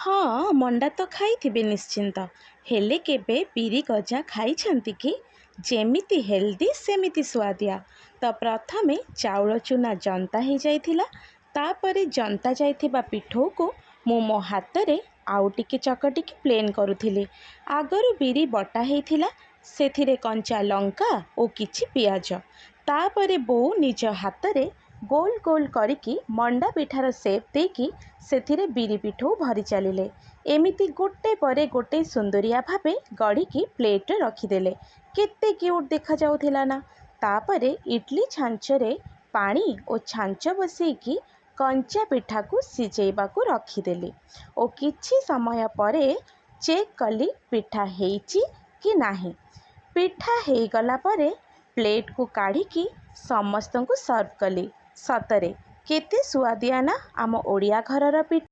ହଁ, ମଣ୍ଡା ତ ଖାଇଥିବେ ନିଶ୍ଚିନ୍ତ, ହେଲେ କେବେ ବିରି ଗଜା ଖାଇଛନ୍ତି କି? ଯେମିତି ହେଲ୍ଦି ସେମିତି ସୁଆଦିଆ। ତ ପ୍ରଥମେ ଚାଉଳ ଚୁନା ଜନ୍ତା ହେଇଯାଇଥିଲା। ତାପରେ ଜନ୍ତା ଯାଇଥିବା ପିଠଉକୁ ମୁଁ ମୋ ହାତରେ ଆଉ ଟିକେ ଚକଟିକି ପ୍ଲେନ୍ କରୁଥିଲି। ଆଗରୁ ବିରି ବଟା ହେଇଥିଲା, ସେଥିରେ କଞ୍ଚା ଲଙ୍କା ଓ କିଛି ପିଆଜ। ତାପରେ ବୋଉ ନିଜ ହାତରେ ଗୋଲ ଗୋଲ କରିକି ମଣ୍ଡା ପିଠାର ସେପ୍ ଦେଇକି ସେଥିରେ ବିରି ପିଠଉ ଭରି ଚାଲିଲେ। ଏମିତି ଗୋଟେ ପରେ ଗୋଟେ ସୁନ୍ଦରିଆ ଭାବେ ଗଢ଼ିକି ପ୍ଲେଟ୍ରେ ରଖିଦେଲେ। କେତେ କ୍ୟୁଟ୍ ଦେଖାଯାଉଥିଲା ନା? ତାପରେ ଇଡଲି ଛାଞ୍ଚରେ ପାଣି ଓ ଛାଞ୍ଚ ବସେଇକି କଞ୍ଚା ପିଠାକୁ ସିଝେଇବାକୁ ରଖିଦେଲି ଓ କିଛି ସମୟ ପରେ ଚେକ୍ କଲି ପିଠା ହେଇଛି କି ନାହିଁ। ପିଠା ହେଇଗଲା ପରେ ପ୍ଲେଟ୍କୁ କାଢ଼ିକି ସମସ୍ତଙ୍କୁ ସର୍ଭ କଲି। ସତରେ କେତେ ସୁଆଦିଆ ନା ଆମ ଓଡ଼ିଆ ଘରର ପିଠା?